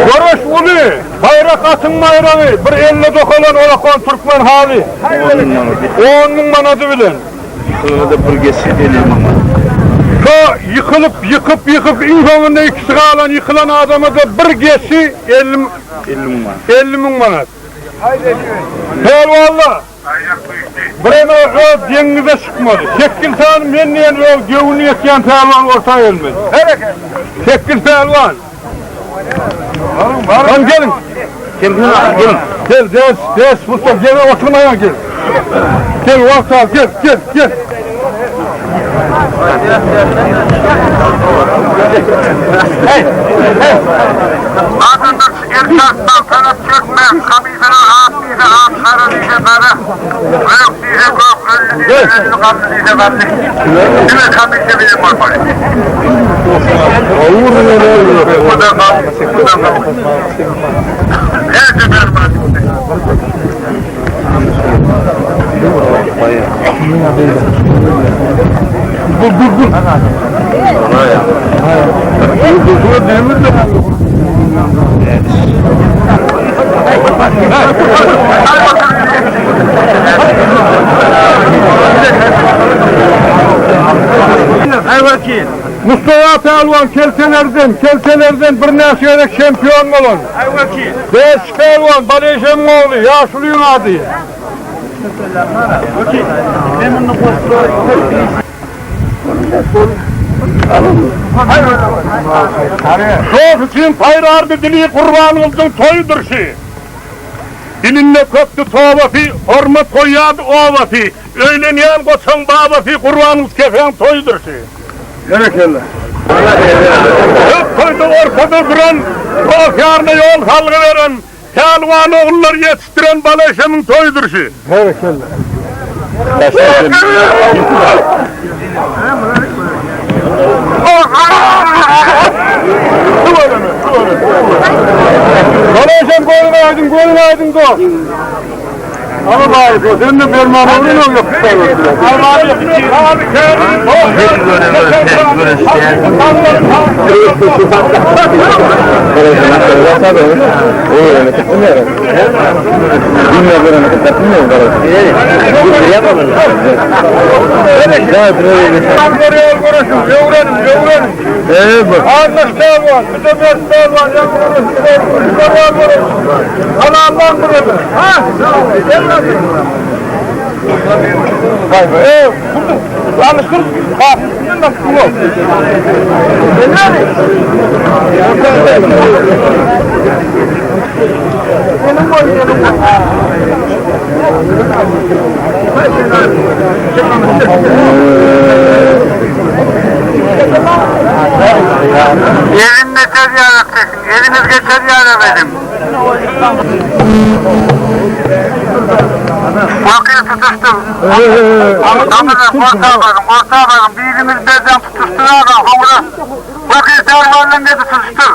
Göreş uly, baýrak atyň baýragy, bir elle dokalan olakan türkmen haly. 10 000 manady bilen. Şonda bir geçi 50 000 manat. Şo ýykylyp, ýykyp, ýykyp iň soňunda ikisi galan ýykylan adama-da bir geçi 50 50 000 manat. 50 000 manat. Pälwanlar, bireme öz deňiňize çykmaly. Sekiz sany men diýen öz göwni ýetýän pälwan orta gelmeli. Sekiz pälwan. Baryň geliň. Geliň. Gel, ders, ders, Mustafa gel, oturmaýan gel. Gel, wagt al, gel, gel, gel. Hey, hey. Adamlar erkek saltanat çekme, kamiseler ak diýse ak, gara diýse gara, gök diýse gök, ölli diýse ölli, garly diýse garly. Diňe kamise bilen bolmaly. Bu da gaw, bu da gaw. Her sefer Dur, dur, dur. Dur, dur, dur, dur. Mustafa Pälwan keltelerden, keltelerden birnäçe gezek çempion bolan. Beş pälwan Baleşemiň ogly, ýaşulyň ady. Dost üçin paýrardy dili Gurbangylyjyň toýudyr şi. Dilinde köpdi tobasy, hormat goýýardy obasy, Öýlenýän goçaň babasy Gurbangylyç keseň toýudyr şi. Berekella. Köp toýda ortada duran, dost-ýaryna ýol salgy beren, pälwan ogullar ýetişdiren Balaýşemiň toýudyr şi. Berekella. Balaýşem gözüň aýdyň, gözüň aýdyň dost. Ana baý, bu sen de bermän ogluň ýok Elin geçer ýarak çekiň, eliňiz geçer ýarak ediň. Wekil tutuşdyr. Gapydan orta baryň, orta baryň, birimiz berden tutuşdyraga, soňra Wekil Pälwandan dedi tutuşdyr.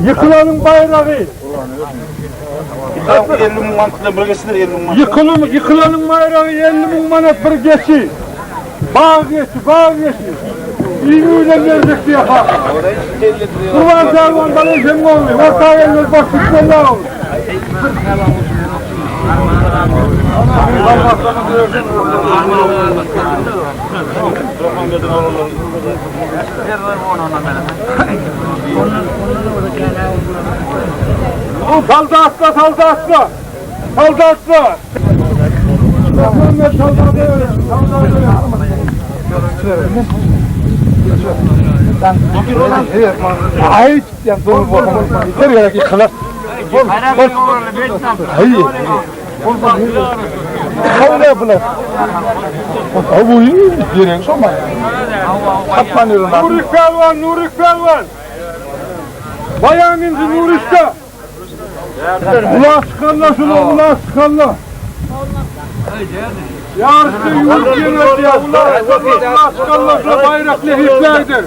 Ýykylanyň baýragy. 50 müň manatdan bir geçidir 50 müň manat. Ýykylym, ýykylanyň baýragy 50 müň manat bir geçi. Bag geçi, bag geçi. Iýgi bilen berjek diýýär kakam. Gurban pälwan Baleýşeň ogly, orta geller boş gitmeli ogly. Soldatla, soldatla! Soldatla! Ay yani doğru bu. Her yere yıkılar. Bol bol. Hayır. Kavla bular. Bu yerin soma. Kapanıyorum. Nurik Pehlivan, Nurik Pehlivan! Bayan inci Nuriş'te! Ula sıkanla şunu, ula sıkanla! Yarışta yürüyüp yener ya, ula ula sıkanla şuna bayrak lehiplerdir.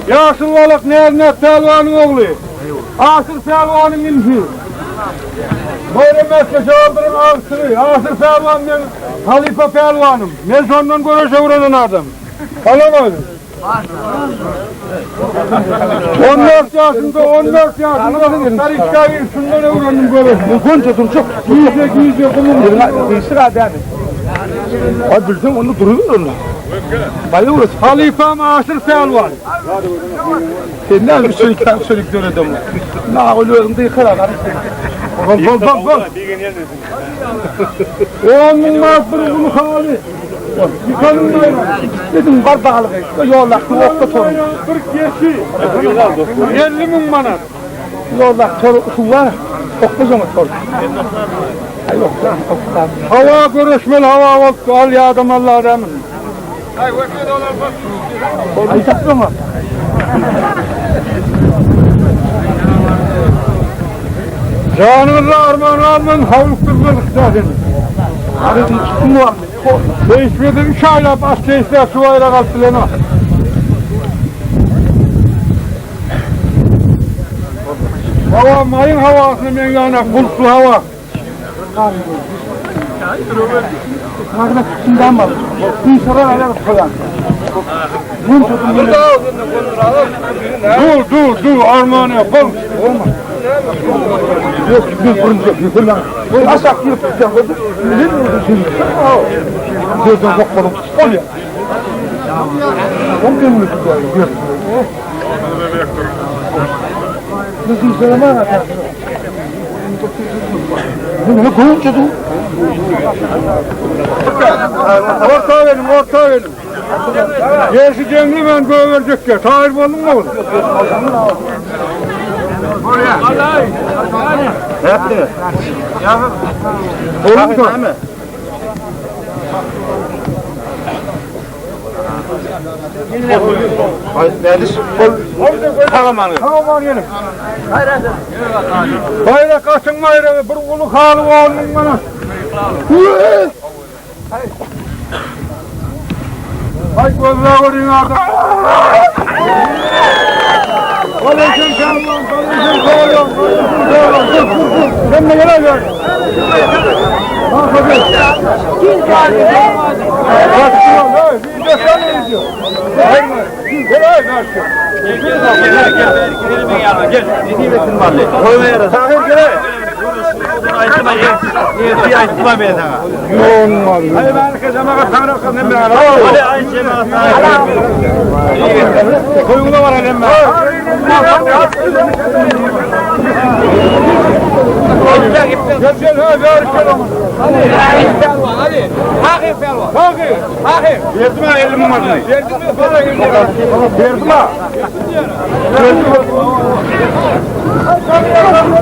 Yaşıl balak Nernet Pehlivan'ın oğlu. Asır Pehlivan'ın inci. Böyle mesle çaldırın ağzını. Asır Pehlivan ben Halife Pehlivan'ım. Ben sondan görüşe vuranın adam. Alamadım. 14 yaşında, 14 yaşında Sarıçkay'ı şundan öğrendim böyle. Gonca dur çok. Giyce giyce kumum. Değiştir abi abi. Abi bilsem onu duruyor onu. Bayılırız. Halifem Aşır Pehlivan. Sen ne bir sürükten sürüklüyor adamı. Ne ağlıyorum diye yıkar. Bol bol bol bol. On bin bir bunu hali. Yıkanın bayrağı. Dedim var bağlı. Yollak okta torun. Bir geçi. 50 bin manat. Yollak torun su var. Okta zona torun. Ay okta okta. Hava görüşmeli hava oldu. Al ya adam Allah adamın. Ay saklama. Canınla armağan almayın. Havluktırmadık zaten. Arıdın tuttum var. Değişmedi üç ayla baş değişler su bayrağı altılığına. Hava mayın havasını men yana bulutlu hava. Karına tuttum var. Bir sıra ayar koyan. Dur dur dur armağan yapalım. Yok bir fırıncı bir fırın. Asak bir tutacağım. Ne oldu şimdi? Gözden sokmadım. Ol ya. On bin mi tutuyor? Nasıl söyleme Ne koyunca dur. Orta verin orta verin. Gerçi cemli ben verecek ya. Tahir oldun mu oğlum? Olur mu? Tamam gelin. Bayrak atın bayrağı bir ulu halı oğlum bana. Hay gözler vurayım adam. Aleyküm selam, aleyküm selam, aleyküm selam. Dur, dur, dur. Sen de gel gel. Bak hadi. Bak şuna, hey, bir de sen ne diyorsun? Gel, gel, gel. Tahir gel. Gel gel ha ver gel. Hadi. Hadi. Verdim ha 50 manatını. Verdim mi? Bana gönder. Verdim ha. Verdim.